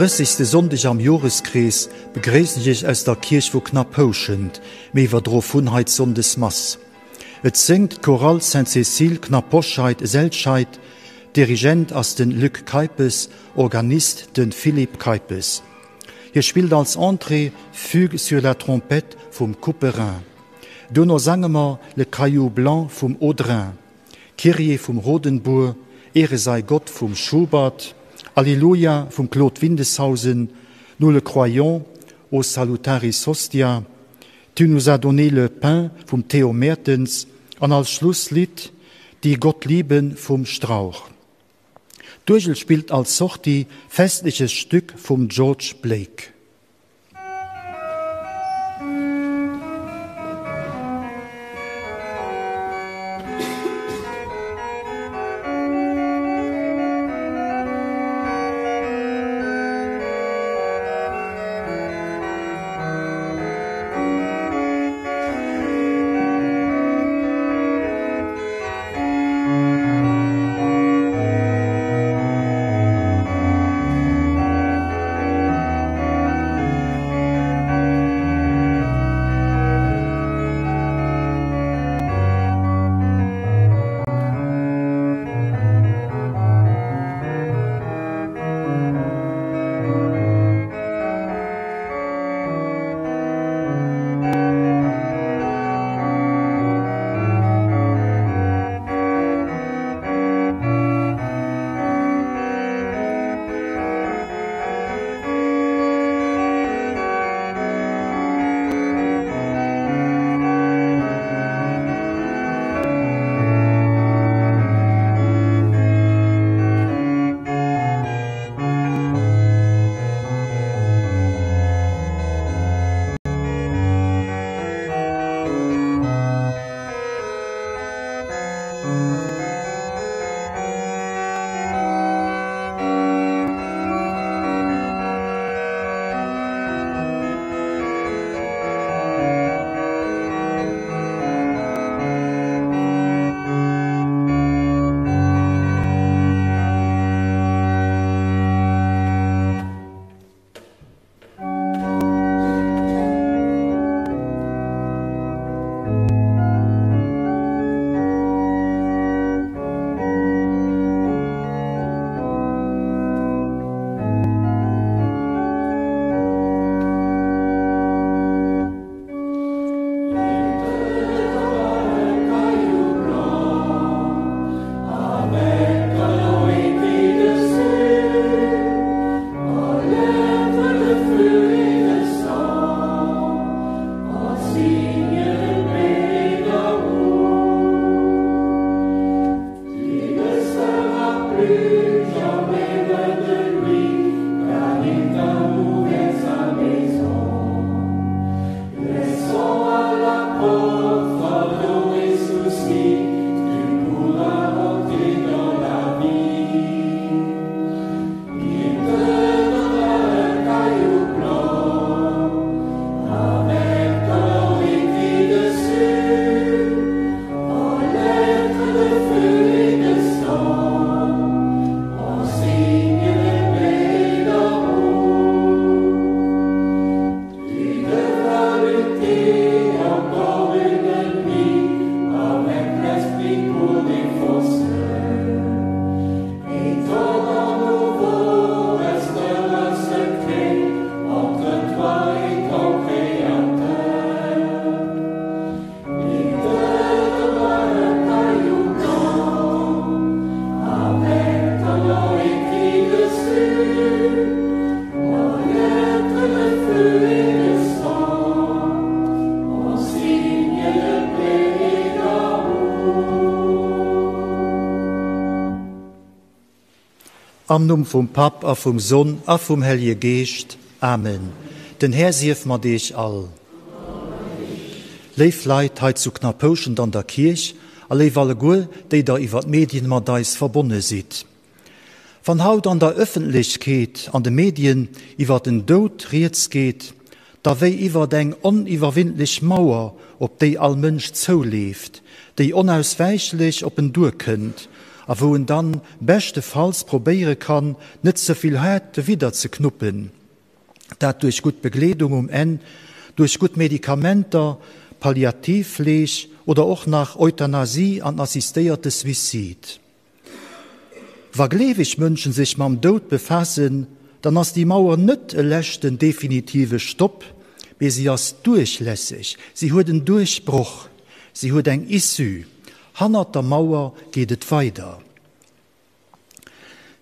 30. Sonndeg am Joreskrees begréissen ech Iech aus der Kierch vu Knapphouschent, mir iwwerdroe vun hei d'Sonndesmass. Et séngt d'Chorale Sainte-Cécile Knapposcheid Selscheid, Dirigent ass den Luc Keipes, Organist den Philippe Keipes. Hie spillt als Entrée Fugue sur la trompette vum Couperin. Duerno sange mer Le Caillou blanc vum Audrin, Kyrie vum Rodenbour, Ehre sei Gott vum Schubert, Alleluia vum Claude Windeshausen, Nous le croyons, O salutaris hostia, Tu nous as donné le pain vum Theo Mertens an als Schlusslidd Die Gott lieben vum Strauch. D'Uergel spillt als Sortie Festliches Stück vum George Blake. Am Numm vum Papp a vum Sonn a vum Hellje Geescht. Amen. Den Här sief mat Iech all. Léif Leit hei zu Knapphouschent an der Kierch a léif alleguer, déi der iwwer d'Medien mat eis verbonne sidd. Wann haut an der Ëffentlechkeet, an de Medien iwwer den Doud rieds geet, da wéi iwwert eng oniwwerwindlech Mauer, op déi all Mënsch zouleeft, déi onauswäichlech op en duerkënnt. A wou en dann beschtefalls probéiere kann, net ze vill haart widder ze knuppen. Dat duerch gutt Begleedung um Enn, duerch gutt Medikamenter, Palliativfleeg oder och nach Euthanasie an assistéierte Suicide. Wa gleeweg Mënschen sech mam Doud befaassen, dann ass déi Mauer net e leschten definitive Stopp, mee si ass duerchlässeg, si huet en Duerchbroch, si huet eng Issue. Hannert der Mauer geet et weider.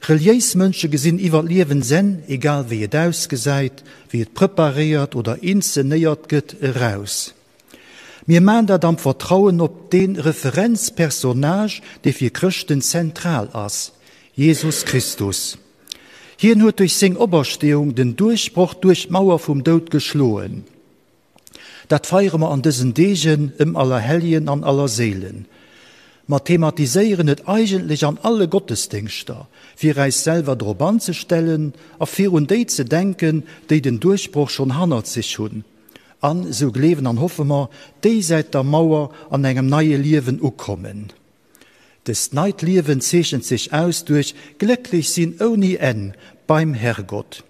Reliéis Mënsche gesinn iwwer d'Liewensenn, egal wéi et ausgesäit, wéi et preparéiert oder inzenéiert gëtt, eraus. Mir maan dat am Vertrauen op dee Referenzpersonnage, dee fir Chrëschten zentral ass, Jesus Christus. Hien huet duerch seng Opersteeung den Duerchbroch duerch d'Mauer vum Doud geschloen. Dat feiere mer an dësen Deegen ëm Allerhelljen an Allerséilen. Mer thematiséieren et eigentlech an alle Gottesdéngschter, fir äis selwer drop anzestellen a fir un déi ze denken, déi den Duerchbroch schonn hannert sech hunn an, esou gleewen an hoffe mer, déi säit der Mauer an engem neie Liewen ukommen. Dëst neit Liewen zeechent sech aus duerch glécklech sinn ouni Enn beim Herrgott.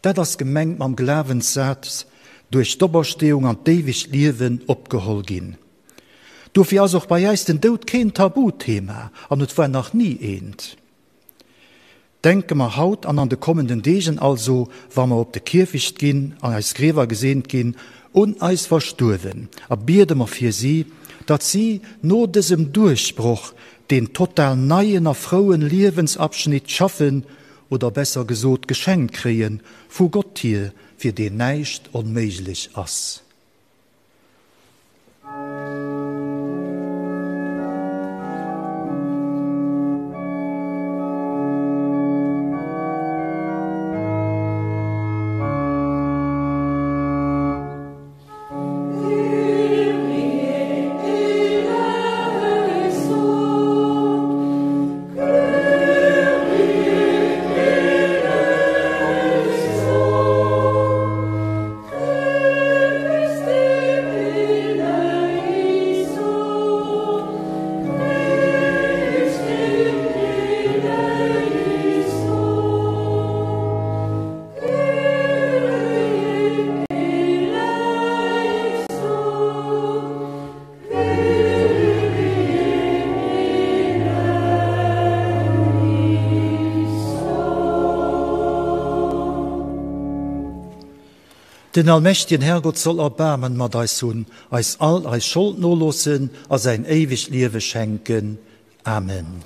Dat ass gemengt mam Glawenssaz, duerch d'Opersteeung an d'éiwegt Liewen opgeholl ginn. Dofir ass och bei äis den Doud keen Tabuthema an et war nach ni eent. Denke mer haut an an de kommenden Deegen also, wa mer op de Kierfecht ginn an eis Griewer geseent ginn, un eis Verstuerwen a biede mer fir si, datt si no dësem Duerchbroch deen total neien a frouen Liewensabschnitt schaffen oder besser gesot geschenkt kréie vu Gott hier, fir deen näischt onméiglech ass. Den allmächtegen Herrgott soll Erbaarmen mat eis hunn, eis all eis Schold noloossen a säin éiwegt Liewe schenken. Amen.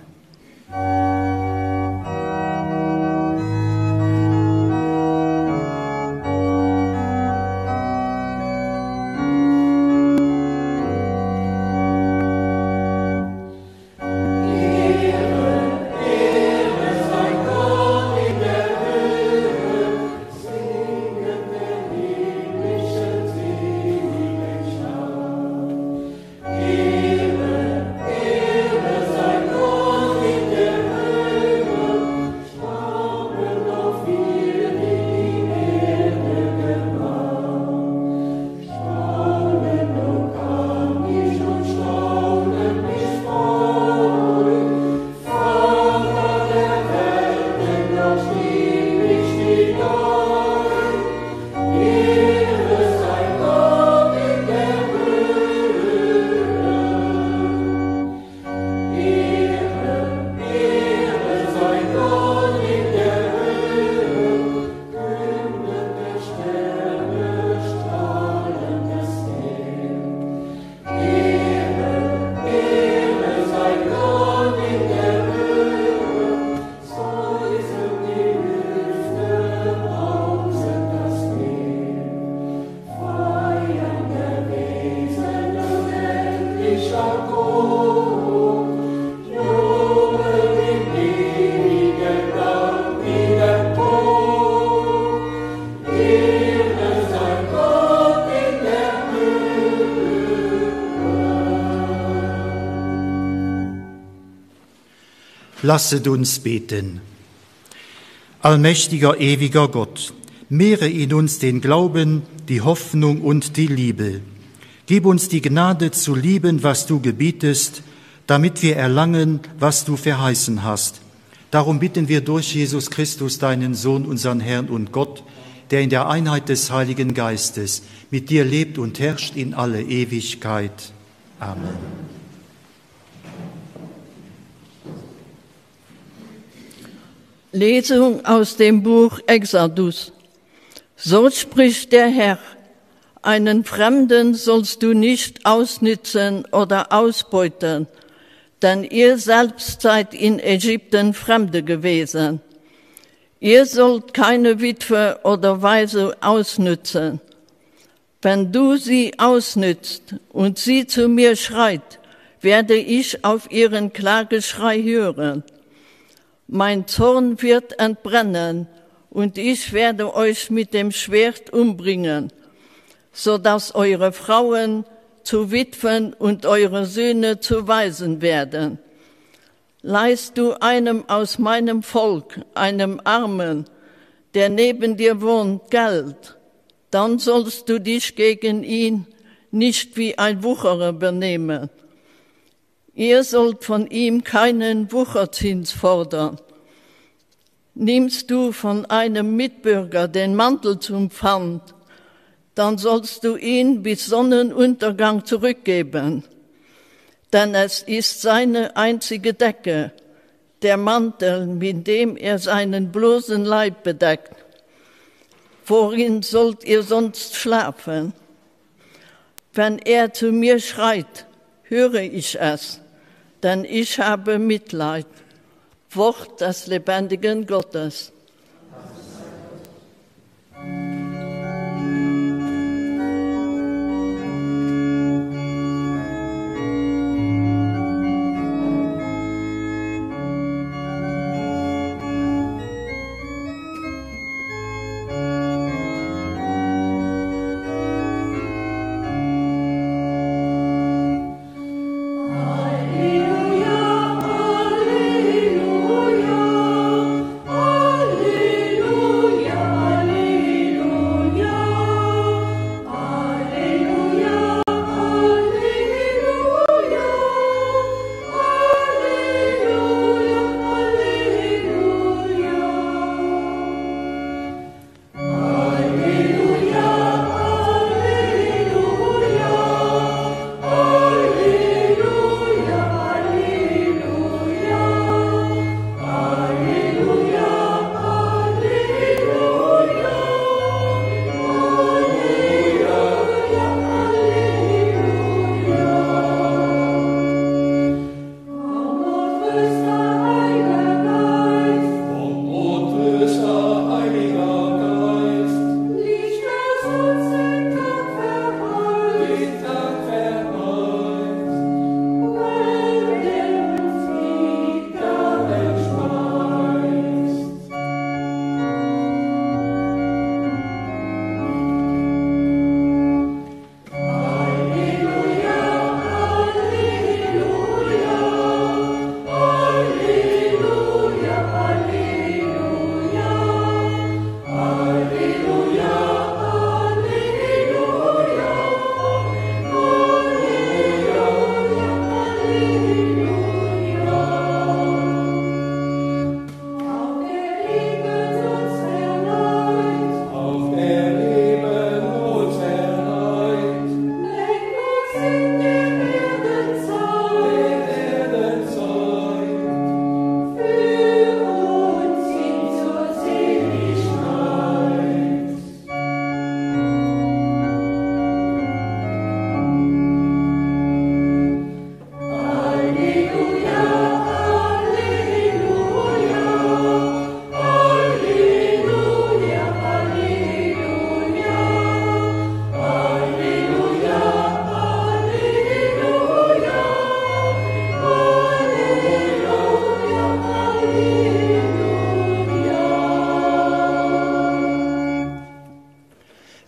Lasset uns beten. Allmächtiger, ewiger Gott, mehre in uns den Glauben, die Hoffnung und die Liebe. Gib uns die Gnade zu lieben, was du gebietest, damit wir erlangen, was du verheißen hast. Darum bitten wir durch Jesus Christus, deinen Sohn, unseren Herrn und Gott, der in der Einheit des Heiligen Geistes mit dir lebt und herrscht in alle Ewigkeit. Amen. Lesung aus dem Buch Exodus. So spricht der Herr, einen Fremden sollst du nicht ausnützen oder ausbeuten, denn ihr selbst seid in Ägypten Fremde gewesen. Ihr sollt keine Witwe oder Waise ausnützen. Wenn du sie ausnützt und sie zu mir schreit, werde ich auf ihren Klageschrei hören. Mein Zorn wird entbrennen und ich werde euch mit dem Schwert umbringen, so dass eure Frauen zu Witwen und eure Söhne zu Waisen werden. Leihst du einem aus meinem Volk, einem Armen, der neben dir wohnt, Geld, dann sollst du dich gegen ihn nicht wie ein Wucherer benehmen. Ihr sollt von ihm keinen Wucherzins fordern. Nimmst du von einem Mitbürger den Mantel zum Pfand, dann sollst du ihn bis Sonnenuntergang zurückgeben. Denn es ist seine einzige Decke, der Mantel, mit dem er seinen bloßen Leib bedeckt. Worin sollt ihr sonst schlafen? Wenn er zu mir schreit, höre ich es, denn ich habe Mitleid. Wort des lebendigen Gottes.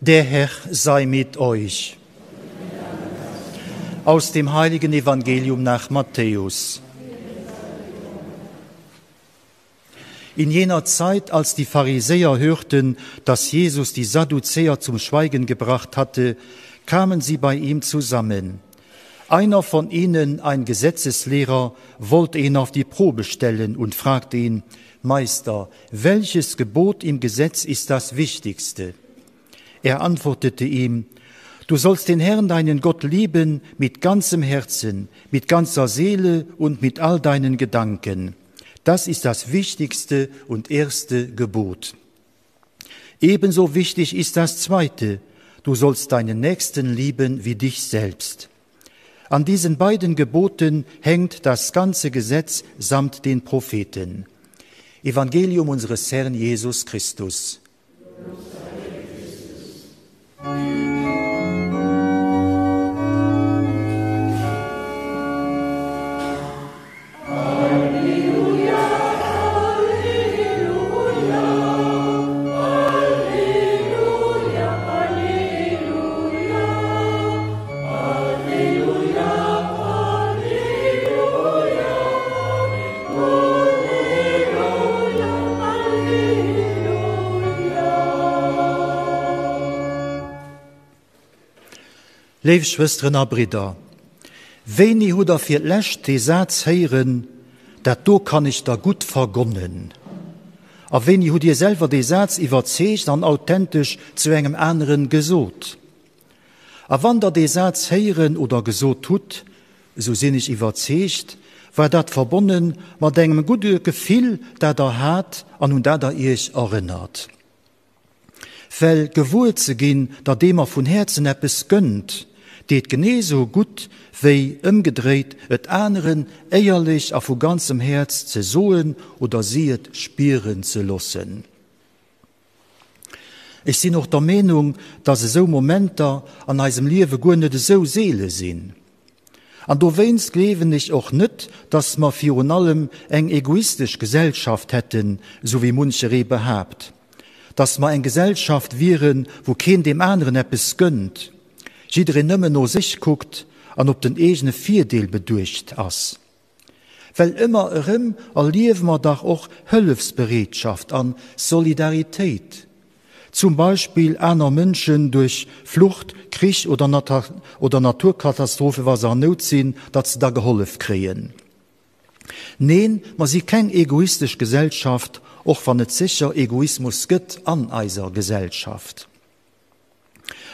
Der Herr sei mit euch. Aus dem heiligen Evangelium nach Matthäus. In jener Zeit, als die Pharisäer hörten, dass Jesus die Sadduzäer zum Schweigen gebracht hatte, kamen sie bei ihm zusammen. Einer von ihnen, ein Gesetzeslehrer, wollte ihn auf die Probe stellen und fragte ihn: Meister, welches Gebot im Gesetz ist das wichtigste? Er antwortete ihm: Du sollst den Herrn deinen Gott lieben mit ganzem Herzen, mit ganzer Seele und mit all deinen Gedanken. Das ist das wichtigste und erste Gebot. Ebenso wichtig ist das zweite: Du sollst deinen Nächsten lieben wie dich selbst. An diesen beiden Geboten hängt das ganze Gesetz samt den Propheten. Evangelium unseres Herrn Jesus Christus. Léif Schwësteren a Bridder, wéini hutt der fir d'lescht dee Saz héieren, Dat do kann ech der gutt vergonnen? A wéini hutt Dir selwer dee Saz iwwerzeegt an authentesch zu engem aneren gesot? A wann Der dee Saz héieren oder gesot hutt, esou sinn ech iwwerzeegt, war dat verbonne mat engem gudde Gefill, dat Der hat an un dat Der Iech erënnert. Well gewuer ze ginn, datt ee mer vun Häerzen eppes gënnt, deet genee esou gutt, wéi ëmgedréit, et aneren éierlech a vu ganzem Häerz ze soen oder si et spieren ze loossen. Ech sinn och der Meenung, datt esou Momenter an eisem Liewe guer net esou seele sinn. An dowéinst gleewen ech och net, datt mer virun allem eng egoistesch Gesellschaft hätten, esou wéi muncheree behaapt. Datt mer eng Gesellschaft wieren, wou keen deem aneren eppes gënnt, jiddereen nëmmen no sech kuckt an op den eegene Virdeel beduecht ass. Well ëmmer erëm erliewe mer dach och Hëllefsbereetschaft an Solidaritéit, zum Beispill aner Mënschen duerch Flucht, Krich oder oder Naturkatastrophe wa se an Nout sinn, datt se da gehollef kréien. Neen, mer si keng egoistesch Gesellschaft, och wann et sécher Egoismus gëtt an eiser Gesellschaft.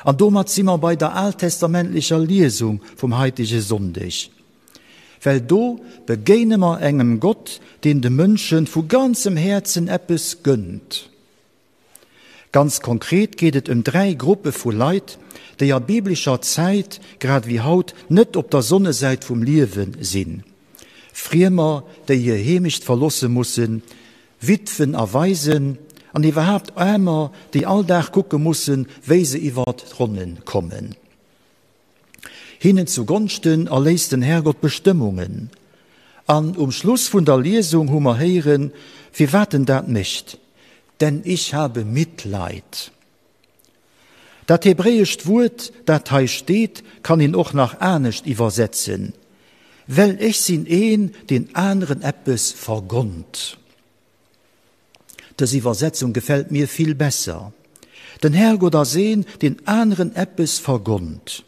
An domat si mer bei der altestamentlecher Liesung vum haitege Sonndeg. Well do begéine mer engem Gott, deen de Mënsche vu ganzem Häerzen eppes gënnt. Ganz konkret geet et ëm 3 Gruppe vu Leit, déi a biblescher Zäit, grad ewéi haut, net op der Sonnesäit vum Liewe sinn, Friemer, déi hir Heemecht verlosse mussen, Witwen a Waisen an iwwerhaapt Aarmer, déi all Dag kucke mussen, wéi se iwwert d'Ronne kommen. Hinnen zu Gonschten erléisst den Herrgott Bestëmmungen. An um Schluss vun der Liesung hu mer héieren, firwat en dat mécht, Denn ich habe Mitleid. Dat hebräescht Wuert, dat hei steet, kann een och nach anescht iwwersetzen, Well ech sinn een, deen aneren eppes vergonnt. Dës Iwwersetzung gefält mir vill besser. Den Herrgott ass een, deen aneren eppes vergonnt.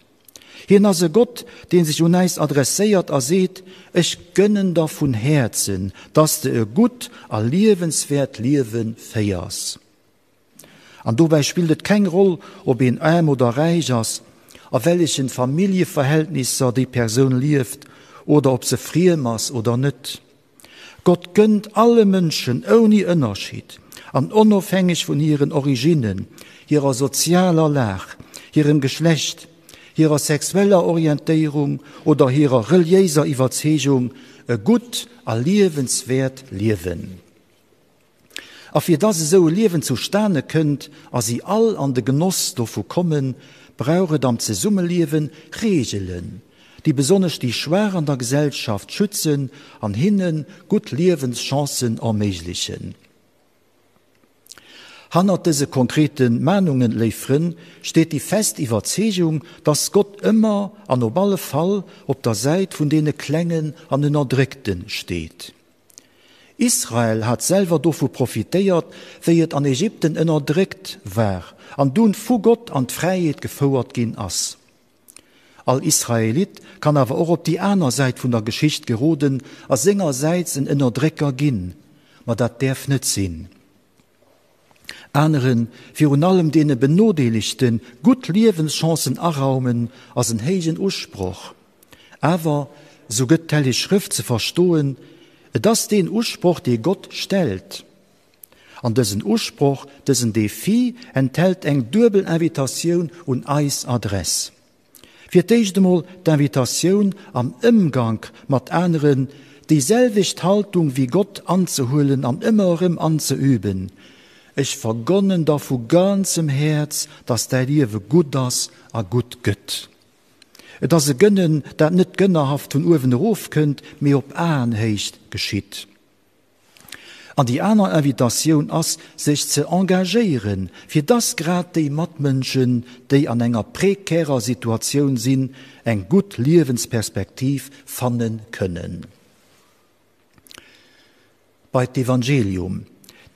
Hien ass e Gott, dee sech un äis adresséiert a seet, Ech gënnen der vun Häerzen, dass de e gutt a liewenswäert Liewe féiers. An dobäi spillt et keng Roll, ob een aarm oder räich ass, a wellechen Familljeverhältnisser déi Persoun lieft oder ob se friem ass oder net. Gott gënnt alle Mënschen ouni Ënnerscheed an onofhängeg vun hiren Originnen, hirer sozialer Lag, hirem Geschlecht, hirer sexueller Orientéierung oder hirer reliéiser Iwwerzeegung e gutt a liewenswäert Liewen. A fir dass esou e Liewen zustane kënnt a si all an de Genoss dovu kommen, brauch et am Zesummeliewe Reegelen, déi besonnesch déi Schwaach an der Gesellschaft schützen an hinne gutt Liewenschancen erméiglechen. Hannert dëse konkrete Mahnungen, léif Frënn, steet déi fest Iwwerzeegung, dass Gott ëmmer an op alle Fall op der Säit vun deene Klengen an Ënnerdréckte steet. Israel hat selwer dovu profitéiert, wéi et an Ägypten ënnerdréckt war an dunn vu Gott an d'Fräiheet gefouert ginn ass. All Israelit kann awer och op déi aner Säit vun der Geschicht geroden a sengersäits en Ënnerdrécker ginn. Ma dat däerf net sinn. Aneren, virun allem deene Benodeelegten, gutt Liewenschancen araumen, ass en héijen Usproch. Awer, esou gëtt d'Helleg Schrëft ze verstoen, et ass deen Usproch, dee Gott stellt. An dësen Usproch, dësen Defi enthält eng duebel Invitatioun un eis Adress. Fir d'éischt emol d'Invitatioun, am Ëmgank mat aneren déi selwecht Haltung wéi Gott anzehuelen an ëmmer erëm anzeüben, Ech vergonnen der vu ganzem Häerz, dass däi Liewe gutt ass a gutt gëtt. Et ass e Gënnen, dat net gënnerhaft vun uewen erof kënnt, mee op Aenhéicht geschitt. An déi aner Invitatioun ass, sech ze engagéieren, fir dass grad déi Matmënschen, déi an enger prekärer Situatioun sinn, eng gutt Liewensperspektiv fanne kënnen. Bei d'Evangelium.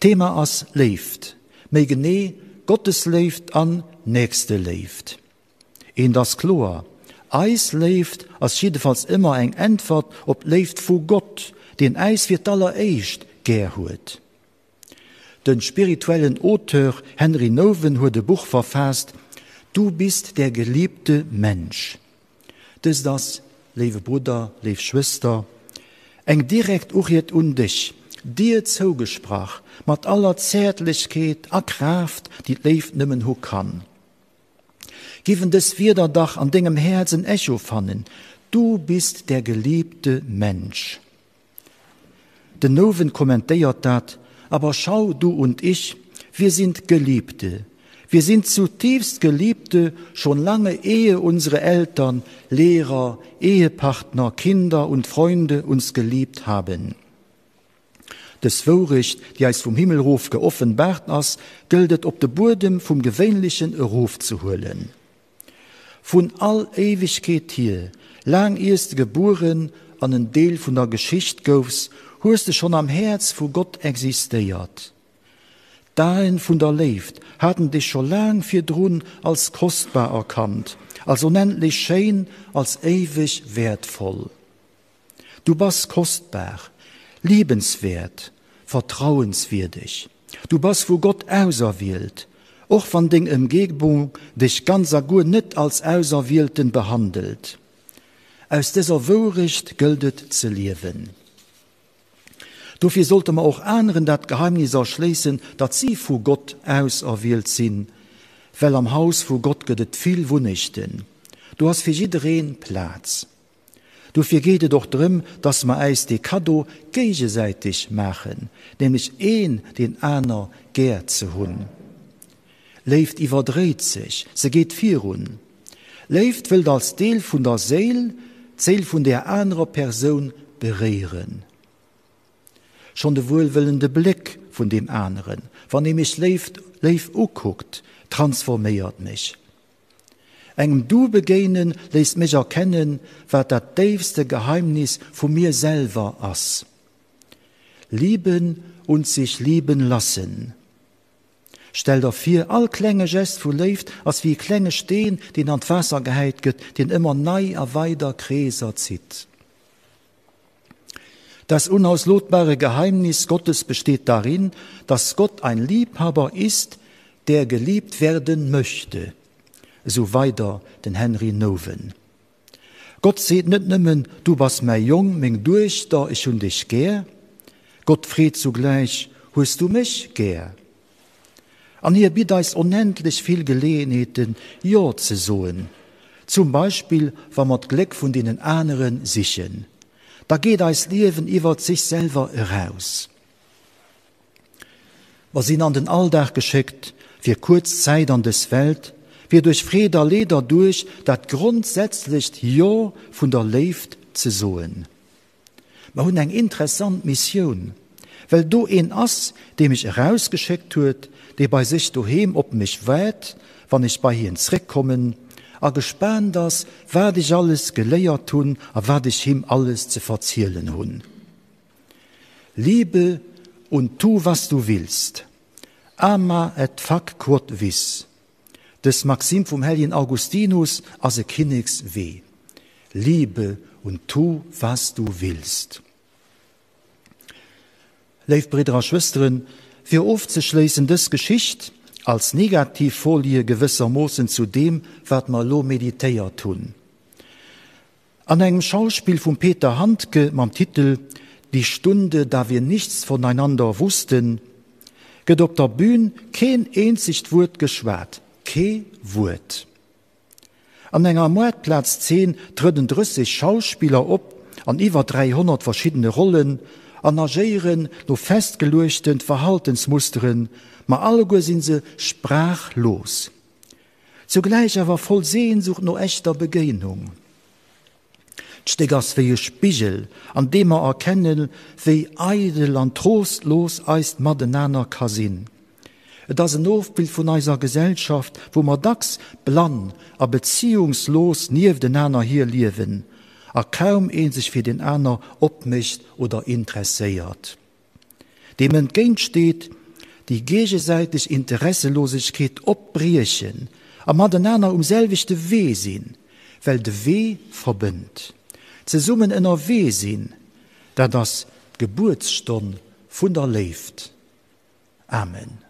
D'Thema ass Léift, méi genee Gottesléift an Nächsteléift. Eent ass kloer, Eis Léift ass jiddefalls ëmmer eng Äntwert op d'Léift vu Gott, deen äis fir d'alleréischt gär huet. De spirituellen Auteur Henri Nouwen huet e Buch verfaasst, Du bist der geliebte Mensch. Dëst ass, léiwe Brudder, léif Schwëster, eng direkt Uried un dech, dir zougesprach, mat aller Zäertlechkeet a Kraaft, déi d'Léift nëmmen hu kann. Giffen dës Wierder dach an dengem Häerz en Echo fannen, Du bist der geliebte Mensch. Den Nouwen kommentéiert dat, Aber schau, du und ich, wir sind Geliebte. Wir sind zutiefst Geliebte, schon lange ehe unsere Eltern, Lehrer, Ehepartner, Kinder und Freunde uns geliebt haben. Dës Wourecht, déi eis vum Himmel erof geoffenbaart ass, gëllt et op de Buedem vum Gewéinlechen erofzehuelen. Vun all Éiwegkeet hier, laang iers de gebueren an en Deel vun der Geschicht goufs, hues de schonn am Häerz vu Gott existéiert. D'Aen vun der Léift haten dech scho laang virdrun als kostbar erkannt, als onendlech schéin, als éiweg wäertvoll. Du bass kostbar, liebenswäert, vertrauenswierdeg. Du bass vu Gott auserwielt, och wann deng Ëmgebung dech ganz a guer net als Auserwielten behandelt. Aus dëser Wourecht gëllt et ze liewen. Dofir sollte mer och aneren dat Geheimnis erschléissen, datt si vu Gott auserwielt sinn, well am Haus vu Gott gëtt et vill Wunnechten, do ass fir jidderee Plaz. Dofir geet et och drëm, dass mer äis dee Kaddo géigesäiteg maachen, nämlech een deen aner gär ze hunn. Léift iwwerdréit sech, se geet virun. Léift wëllt als Deel vun der Séil d'Séil vun där anerer Persoun beréieren. Schonn de wuelwëllende Bléck vun deem aneren, wann ee mech léift léif ukuckt, transforméiert mech. Engem Du begéinen léisst mech erkennen, wat dat déifste Geheimnis vu mir selwer ass. Lieben und sich lieben lassen. Stell der vir, all klenge Gest vu Léift ass wéi e klenge Steen, deen an d'Waasser gehäit gëtt, deen ëmmer nei a weider Kreeser zitt. Das unauslotbare Geheimnis Gottes besteht darin, dass Gott ein Liebhaber ist, der geliebt werden möchte, esou weider den Henri Nouwen. Gott seet net nëmmen, Du bass mäi Jong, meng Duechter, ech hunn dech gär. Gott freet zugläich, Hues du mech gär? An hie bitt eis onendlech vill Geleeënheeten, Jo ze soen. Zum Beispill, wa mer d'Gléck vun deenen anere sichen. Da geet eist Liewen iwwert sech selwer eraus. Mer sinn an den Alldag geschéckt, fir kuerz Zäit an dës Welt, fir duerch Freed a Leed erduerch dat grondsätzlecht Jo vun der Léift ze soen. Mer hunn eng interessant Missioun, well do een ass, dee mech erausgeschéckt huet, dee bei sech doheem op mech waart, wann ech bei hien zréckkommen, a gespaant ass, wat ech alles geléiert hunn a wat ech him alles ze verzielen hunn. Liebe und tu, was du willst, ama et fac quod vis. Dës Maxim vum helljen Augustinus ass e Kinnekswee, Liebe und tu, was du willst. Léif Bridder a Schwësteren, fir ofzeschléissen dës Geschicht als Negativfolie gewëssermoossen zu deem, wat mer elo meditéiert hunn. An engem Schauspill vum Peter Handke mam Titel Die Stunde, da wir nichts voneinander wussten gëtt op der Bühn keen eenzegt Wuert geschwat. Kee Wuert. An enger Moartplaz-Zeen trëdden 30 Schauspiller op an iwwer 300 verschiddene Rollen an agéieren no festgeluechte Verhaltensmusteren, ma alleguer si se sprachlos. Zugläich awer voll Sehnsucht no echter Begéinung. D'Stéck ass wéi e Spigel, an deem mer erkennen, wéi eidel an trostlos eist Matenaner ka sinn. Et ass en Ofbild vun eiser Gesellschaft, wou mer dacks blann a beziehungslos nieftenaner hier liewen a kaum ee sech fir deen aner opmécht oder interesséiert. Deem entgéint steet, déi géigesäiteg Interesselosegkeet opbriechen a matenaner um selwechte Wee sinn, well de Wee verbënnt. Zesummen ënnerwee sinn, dat ass d'Gebuertsstonn vun der Léift. Amen.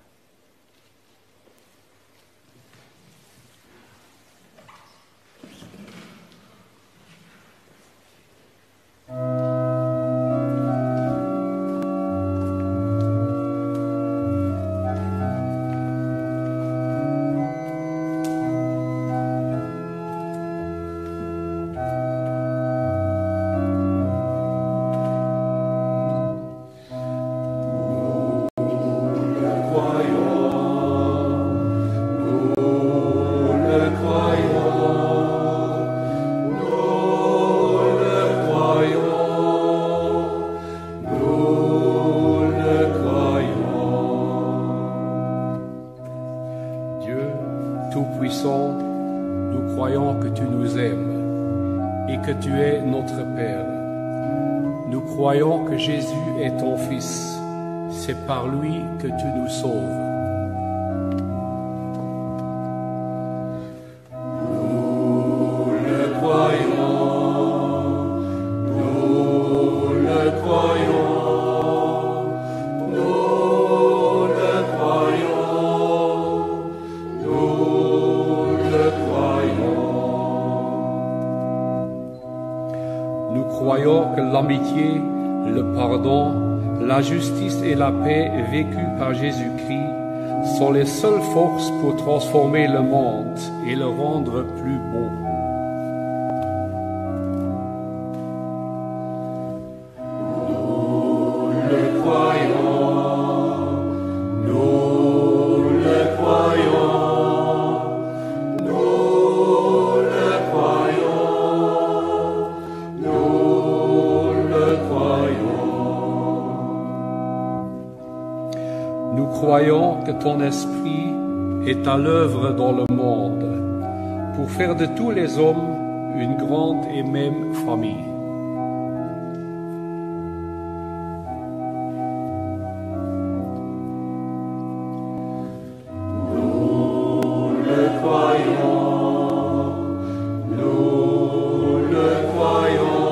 Tout-Puissant, nous croyons que tu nous aimes et que tu es notre Père. Nous croyons que Jésus est ton Fils. C'est par lui que tu nous sauves. Nous le croyons, nous le croyons, nous le croyons, nous le croyons. Nous croyons que l'amitié, le pardon, la justice et la paix vécues par Jésus-Christ sont les seules forces pour transformer le monde et le rendre plus beau. Nous le croyons, nous le croyons, nous le croyons, nous le croyons. Nous croyons que ton esprit est à l'œuvre dans le monde pour faire de tous les hommes une grande et même famille. Nous le croyons, nous le croyons,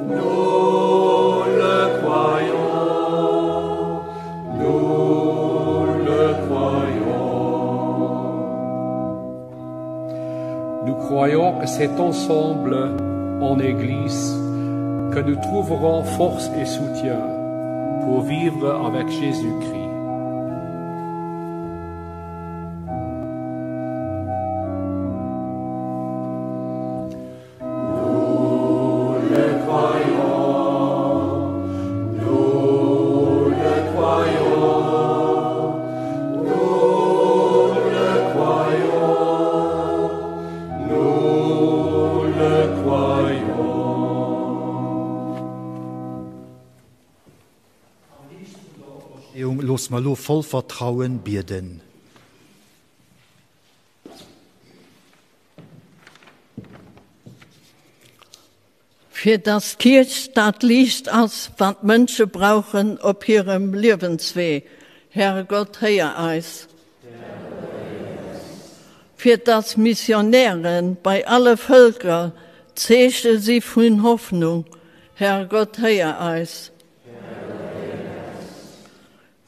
nous le croyons, nous le croyons. Nous croyons que c'est ensemble, en Église, que nous trouverons force et soutien pour vivre avec Jésus-Christ. Nous le croyons, nous le croyons, nous le croyons, nous le croyons. Am Liicht vun der Operstehung loosse mer elo voll Vertrauen bieden. Fir dass d'Kierch dat Liicht ass, wat d'Mënsche brauchen op hirem Liewenswee. Herr Gott, héier eis. Fir dass Missionären bei alle Vëlker d'Zeeche si vun Hoffnung, Herrgott héier eis.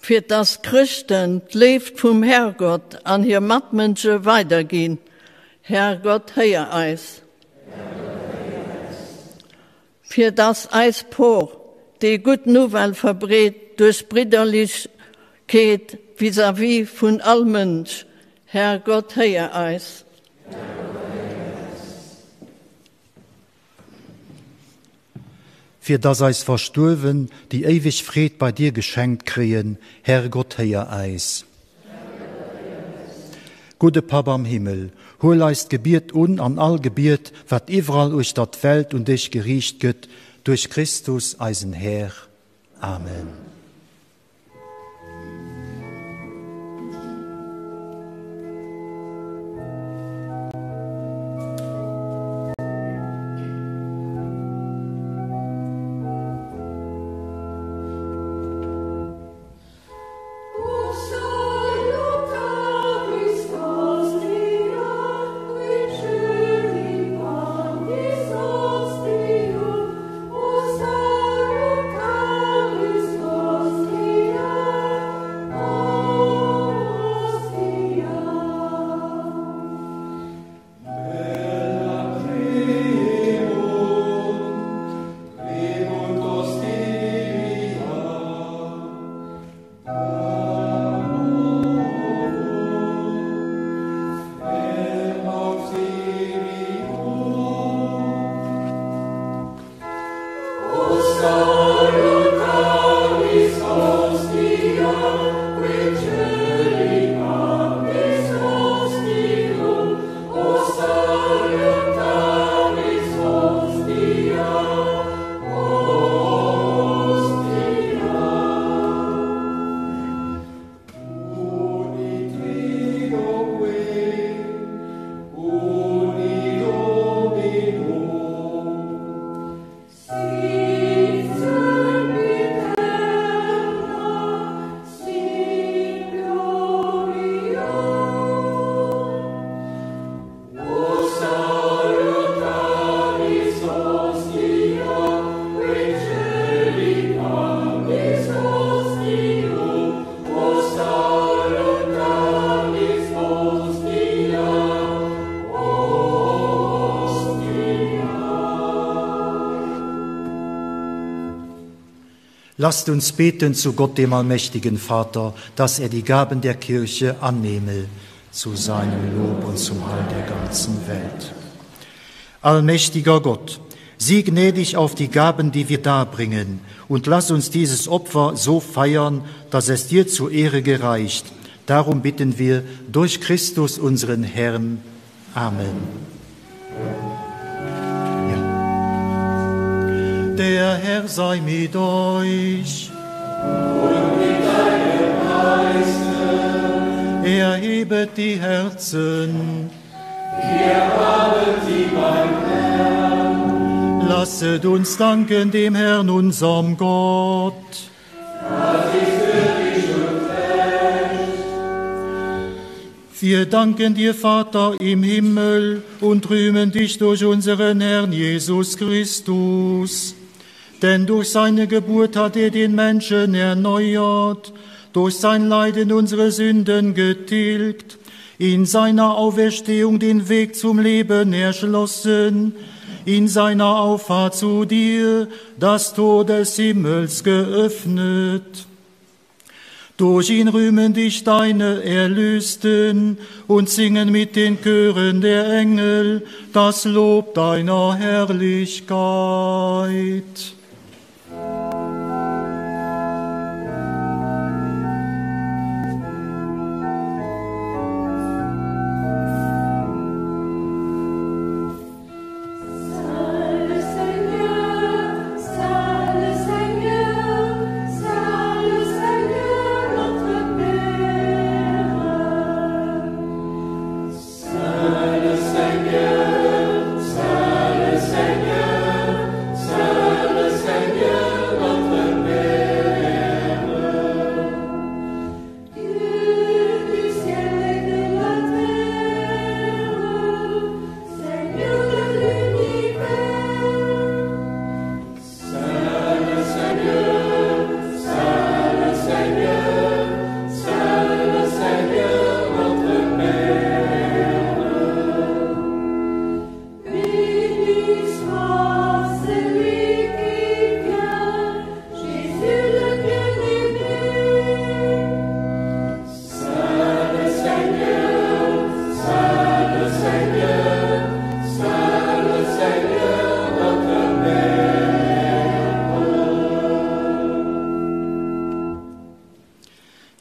Fir dass d'Chrëschten d'Léift vum Herrgott an hir Matmënsche weiderginn, Herrgott héier eis. Fir dass eis Por déi gutt Nouvelle verbreet duerch Bridderlechkeet vis-à-vis vun all Mënsch, Herrgott héier eis. Fir dass eis Verstuerwen déi éiweg Freed bei dir geschenkt kréien, Herrgott héier eis. Gudde Papp am Himmel, huel eist Gebiet un an all Gebiet, wat iwwerall uechter d'Welt un dech geriicht gëtt, duerch Christus, eisen Här. Amen. Lasst uns beten zu Gott, dem allmächtigen Vater, dass er die Gaben der Kirche annehme zu seinem Lob und zum Heil der ganzen Welt. Allmächtiger Gott, sieh gnädig auf die Gaben, die wir darbringen, und lass uns dieses Opfer so feiern, dass es dir zur Ehre gereicht. Darum bitten wir durch Christus unseren Herrn. Amen. Ja. Der Herr sei mit euch. Und mit deinem Geiste. Erhebet die Herzen. Wir haben sie beim Herrn. Lasset uns danken dem Herrn, unserem Gott. Das ist würdig und recht. Wir danken dir, Vater im Himmel, und rühmen dich durch unseren Herrn Jesus Christus. Denn durch seine Geburt hat er den Menschen erneuert, durch sein Leiden unsere Sünden getilgt, in seiner Auferstehung den Weg zum Leben erschlossen, in seiner Auffahrt zu dir das Tor des Himmels geöffnet. Durch ihn rühmen dich deine Erlösten und singen mit den Chören der Engel das Lob deiner Herrlichkeit.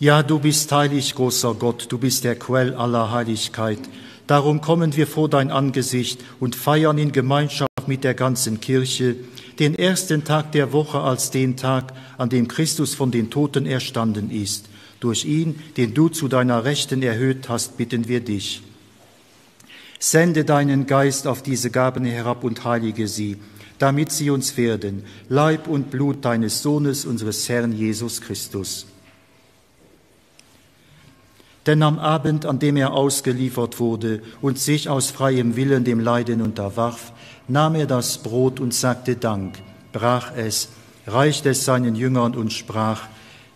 Ja, du bist heilig, großer Gott, du bist der Quell aller Heiligkeit. Darum kommen wir vor dein Angesicht und feiern in Gemeinschaft mit der ganzen Kirche den ersten Tag der Woche als den Tag, an dem Christus von den Toten erstanden ist. Durch ihn, den du zu deiner Rechten erhöht hast, bitten wir dich. Sende deinen Geist auf diese Gaben herab und heilige sie, damit sie uns werden, Leib und Blut deines Sohnes, unseres Herrn Jesus Christus. Denn am Abend, an dem er ausgeliefert wurde und sich aus freiem Willen dem Leiden unterwarf, nahm er das Brot und sagte Dank, brach es, reichte es seinen Jüngern und sprach,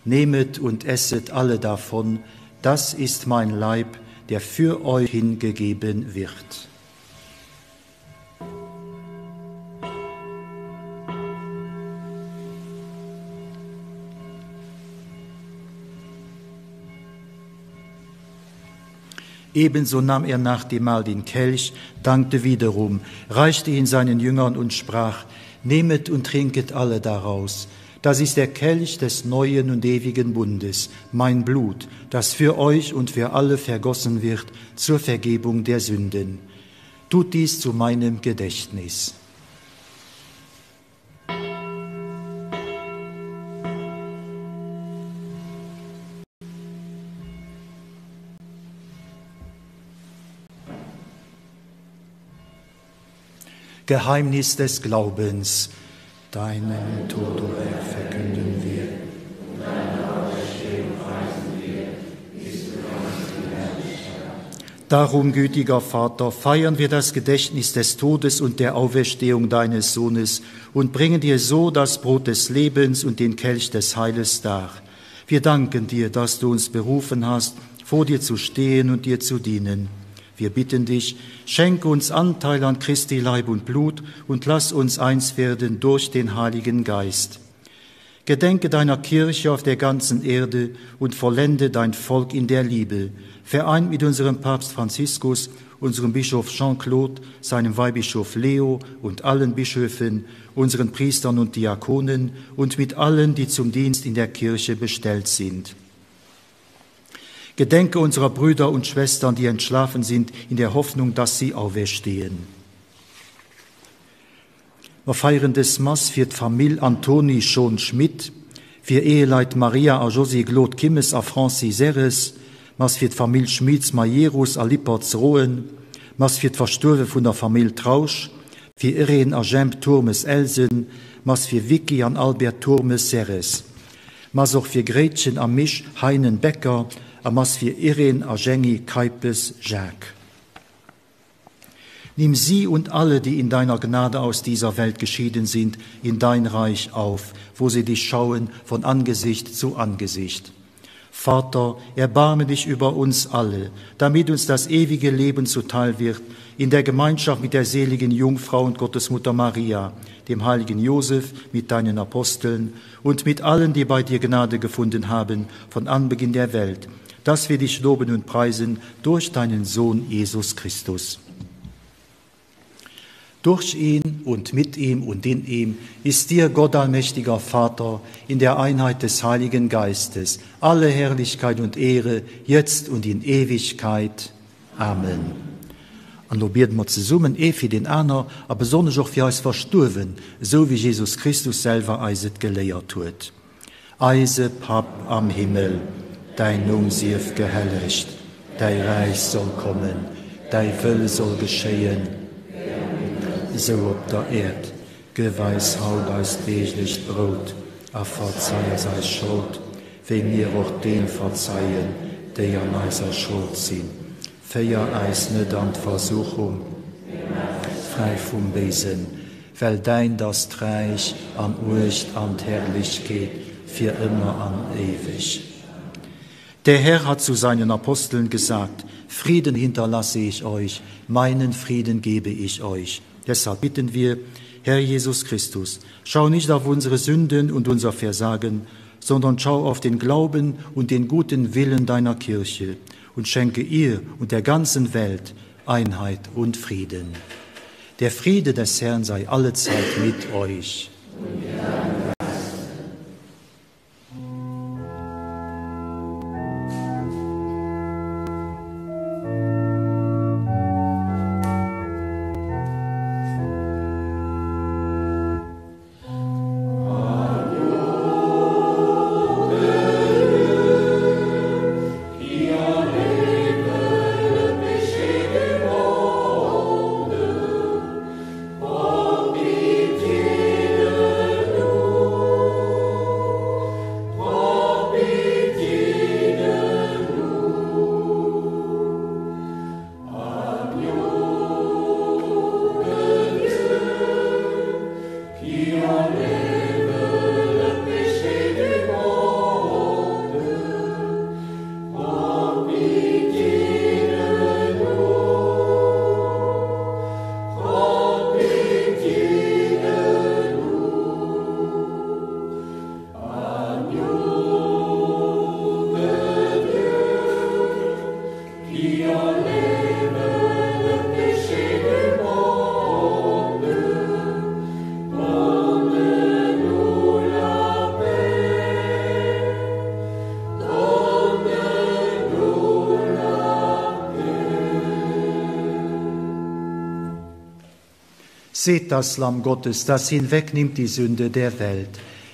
Nehmet und esset alle davon, das ist mein Leib, der für euch hingegeben wird. Ebenso nahm er nach dem Mahl den Kelch, dankte wiederum, reichte ihn seinen Jüngern und sprach: Nehmet und trinket alle daraus. Das ist der Kelch des neuen und ewigen Bundes, mein Blut, das für euch und für alle vergossen wird zur Vergebung der Sünden. Tut dies zu meinem Gedächtnis. Geheimnis des Glaubens, deinen Tod, o Herr, verkünden wir. Darum, gütiger Vater, feiern wir das Gedächtnis des Todes und der Auferstehung deines Sohnes und bringen dir so das Brot des Lebens und den Kelch des Heiles dar. Wir danken dir, dass du uns berufen hast, vor dir zu stehen und dir zu dienen. Wir bitten dich, schenke uns Anteil an Christi Leib und Blut und lass uns eins werden durch den Heiligen Geist. Gedenke deiner Kirche auf der ganzen Erde und vollende dein Volk in der Liebe, vereint mit unserem Papst Franziskus, unserem Bischof Jean-Claude, seinem Weihbischof Leo und allen Bischöfen, unseren Priestern und Diakonen und mit allen, die zum Dienst in der Kirche bestellt sind. Gedenke unserer Brüder und Schwestern, die entschlafen sind, in der Hoffnung, dass sie auferstehen. Mer feieren des Mass fir d'Famill Antony Schon-Schmit, fir Eheleit Maria a Josy Glod Kimmes a Francis Serres, Mass fir d'Famill Schmieds Majerus a Lipperts Roen, Mass fir d'Verstuerwe vun der Famill Trausch, fir Irene a Jemp Turmes Elsen, Mass fir Vicky an Albert Turmes Serres, Mass och fir Gréitchen a Misch Heinen Becker a Mass fir Irene a Jenny Keipes Jacques. Nimm sie und alle, die in deiner Gnade aus dieser Welt geschieden sind, in dein Reich auf, wo sie dich schauen von Angesicht zu Angesicht. Vater, erbarme dich über uns alle, damit uns das ewige Leben zuteil wird, in der Gemeinschaft mit der seligen Jungfrau und Gottesmutter Maria, dem heiligen Josef, mit deinen Aposteln und mit allen, die bei dir Gnade gefunden haben, von Anbeginn der Welt, dass wir dich loben und preisen durch deinen Sohn Jesus Christus. Durch ihn und mit ihm und in ihm ist dir, Gott allmächtiger Vater, in der Einheit des Heiligen Geistes, alle Herrlichkeit und Ehre, jetzt und in Ewigkeit. Amen. An lo bieden mer zesummen, ee fir deen aner a besonnesch och fir eis Verstuerwen, esou wéi Jesus Christus selwer eis et geléiert huet. Eise Papp am Himmel, däin Numm sief gehellegt, däi Räich soll kommen, däi Wëll soll geschéien, esou op der Äerd. Gëff eis haut eist deeglecht Brout a verzei eis eis Schold, wéi mir och deene verzeien, déi an eiser Schold sinn. Féier eis net an d'Versuchung, mee fräi vum Béisen. Well däint ass d'Räich an d'Muecht an d'Herrlichkeet fir ëmmer an éiweg. Der Herr hat zu seinen Aposteln gesagt, Frieden hinterlasse ich euch, meinen Frieden gebe ich euch. Deshalb bitten wir, Herr Jesus Christus, schau nicht auf unsere Sünden und unser Versagen, sondern schau auf den Glauben und den guten Willen deiner Kirche und schenke ihr und der ganzen Welt Einheit und Frieden. Der Friede des Herrn sei allezeit mit euch. Seht das Lamm Gottes, das hinwegnimmt die Sünde der Welt.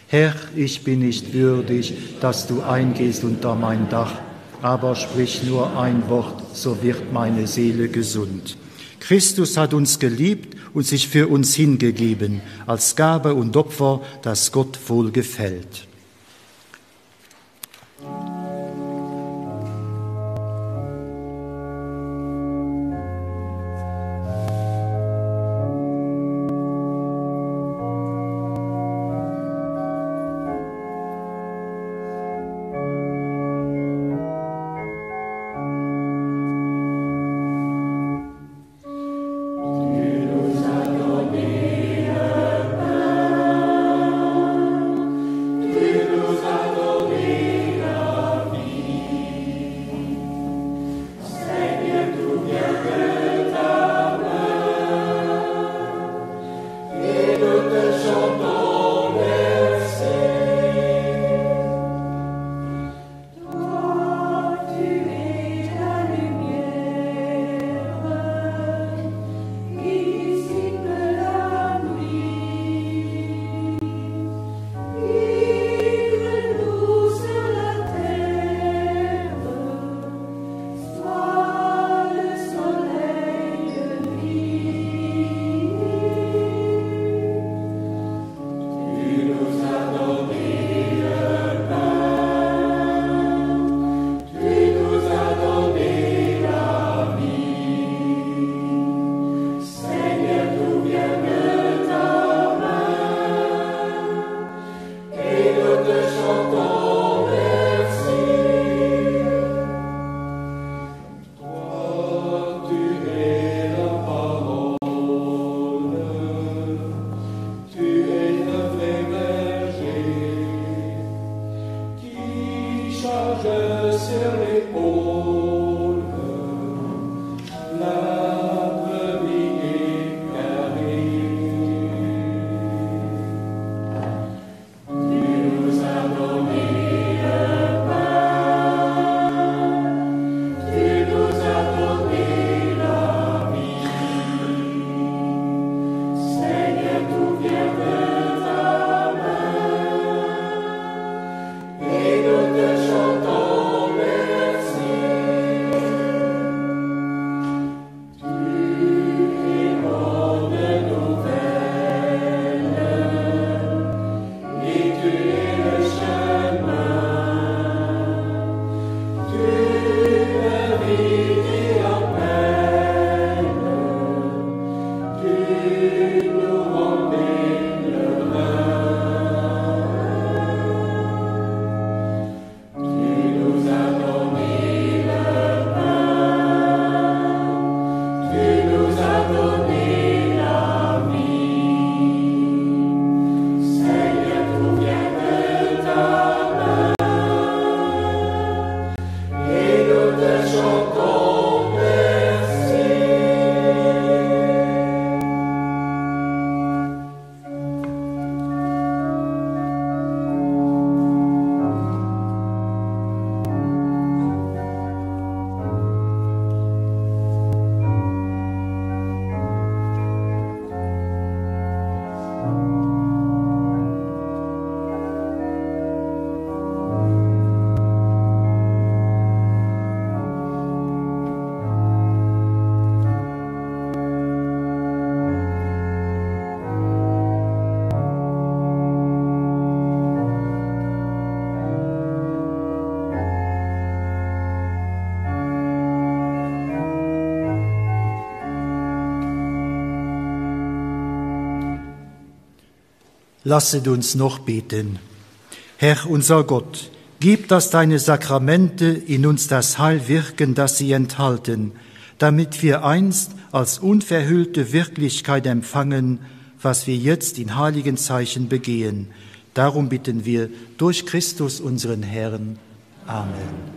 Herr, ich bin nicht würdig, dass du eingehst unter mein Dach, aber sprich nur ein Wort, so wird meine Seele gesund. Christus hat uns geliebt und sich für uns hingegeben, als Gabe und Opfer, das Gott wohlgefällt. Lasset uns noch beten. Herr unser Gott, gib, dass deine Sakramente in uns das Heil wirken, das sie enthalten, damit wir einst als unverhüllte Wirklichkeit empfangen, was wir jetzt in heiligen Zeichen begehen. Darum bitten wir durch Christus unseren Herrn. Amen.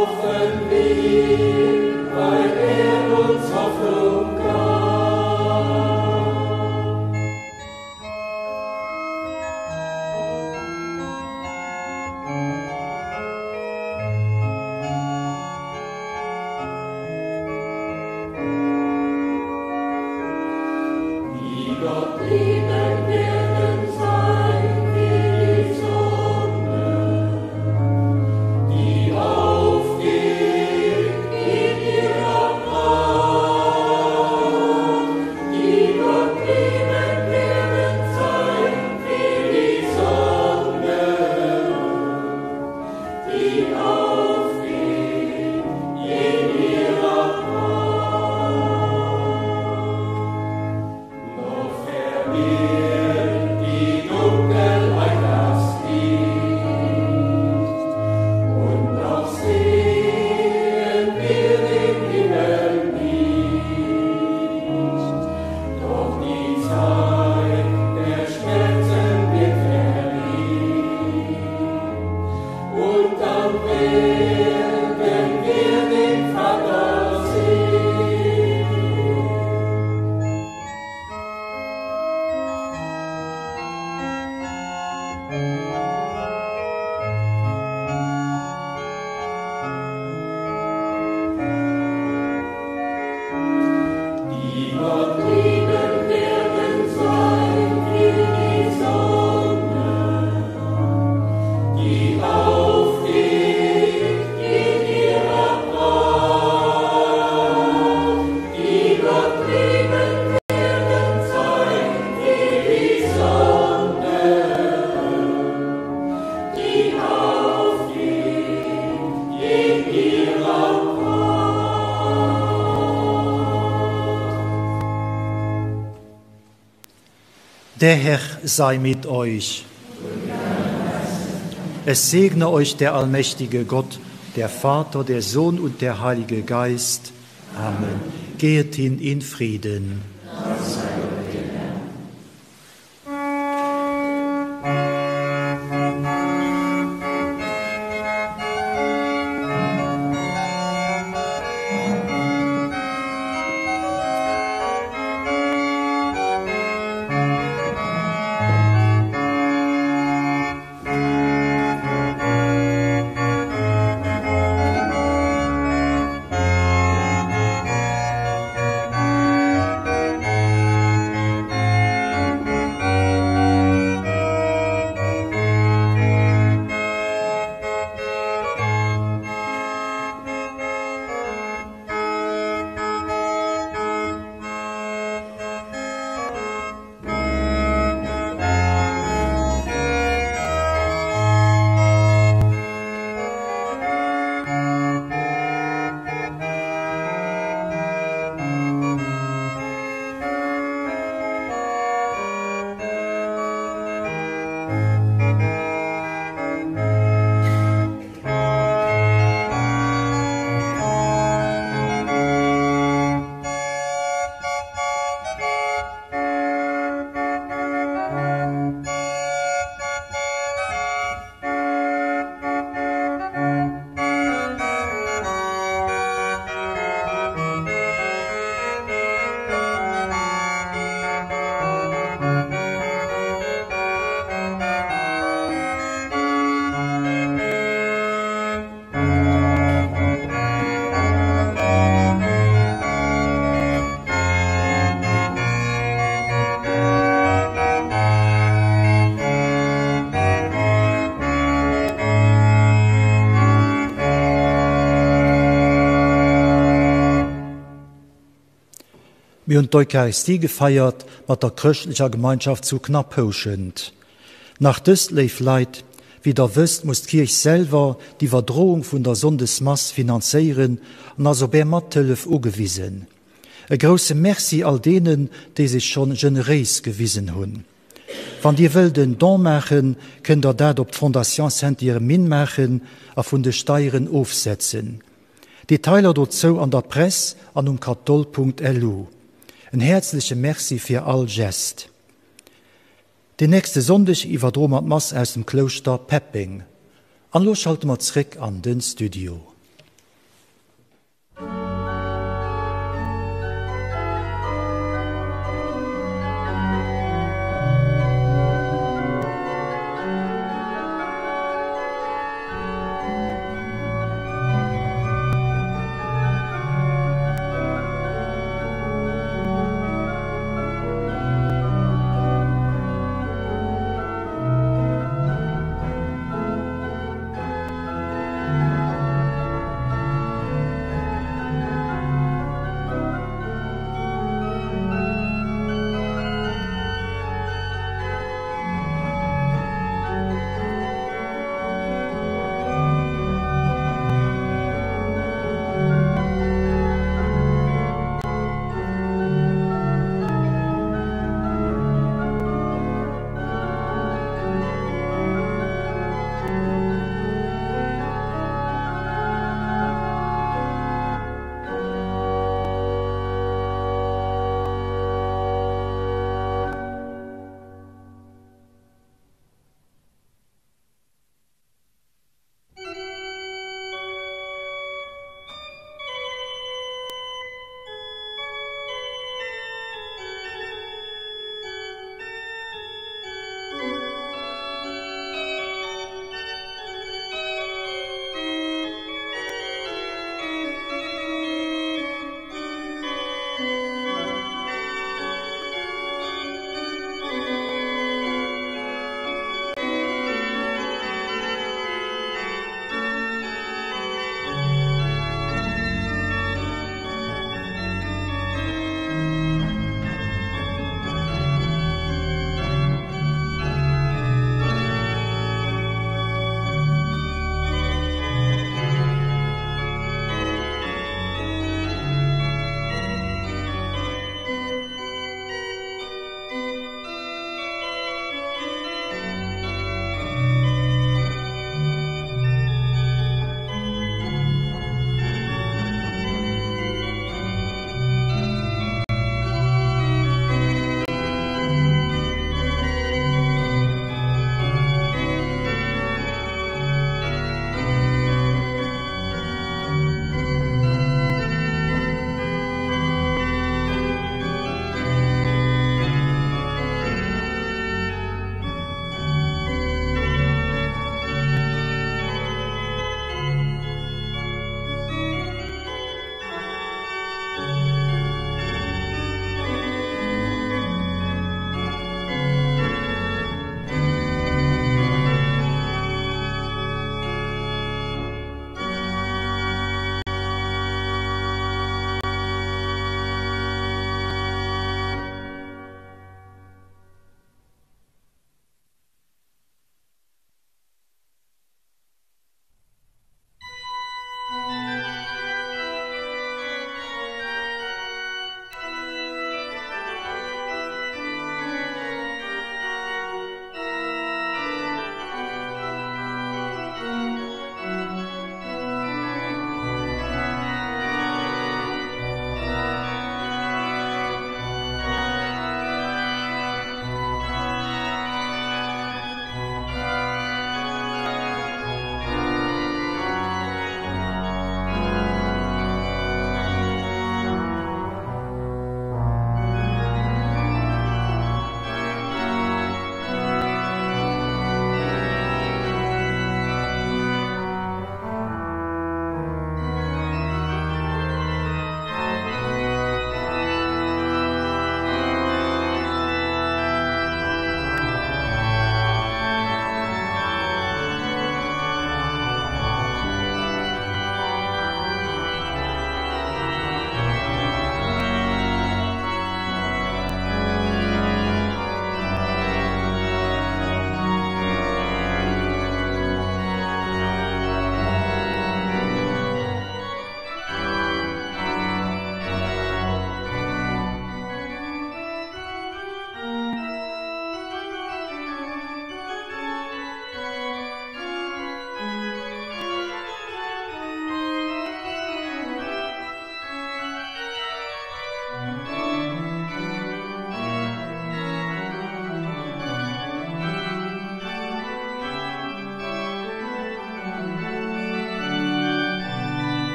hoffen wir, weil er uns Hoffnung gab. Die Gott lieben werden sein wie die Sonne, die aufgeht in ihrer Pracht. Die Gott lieben werden sein wie die Sonne, die aufgeht in ihrer Pracht. Noch verbirgt die Dunkelheit das Licht, und noch sehen wir den Himmel nicht. Doch die Zeit der Schmerzen wird vergehen, und dann werden wir den Vater sehen. Die Gott lieben werden sein wie die Sonne, die aufgeht in ihrer Pracht. Die Gott lieben werden sein wie die Sonne, die aufgeht in ihrer Pracht. Der Herr sei mit euch. Es segne euch der allmächtige Gott, der Vater, der Sohn und der Heilige Geist. Amen. Gehet hin in Frieden. Mir hunn d'Eucharistie gefeiert mat der chrëschtlecher Gemeinschaft zu Knapphouschent. Nach dëst, léif Leit, wéi der wësst, muss d'Kierch selwer d'Iwwerdroung vun der Sonndesmass finanzéieren an ass op är Mathëllef ugewisen. E grousse Merci all deenen, déi sech schonn generéis gewisen hunn. Wann Dir wëllt en Don maachen, kënnt der dat op d'Fondation Sainte-Irmine maachen a vun de Steieren ofsetzen. Detailer dozou an der Press an um katholl.lu. En häerzleche Merci fir all Gest. Den nächste Sonndeg iwwerdroe mer d'Mass aus dem Klouschter Peppeng. An elo schalte mer zréck an den Studio.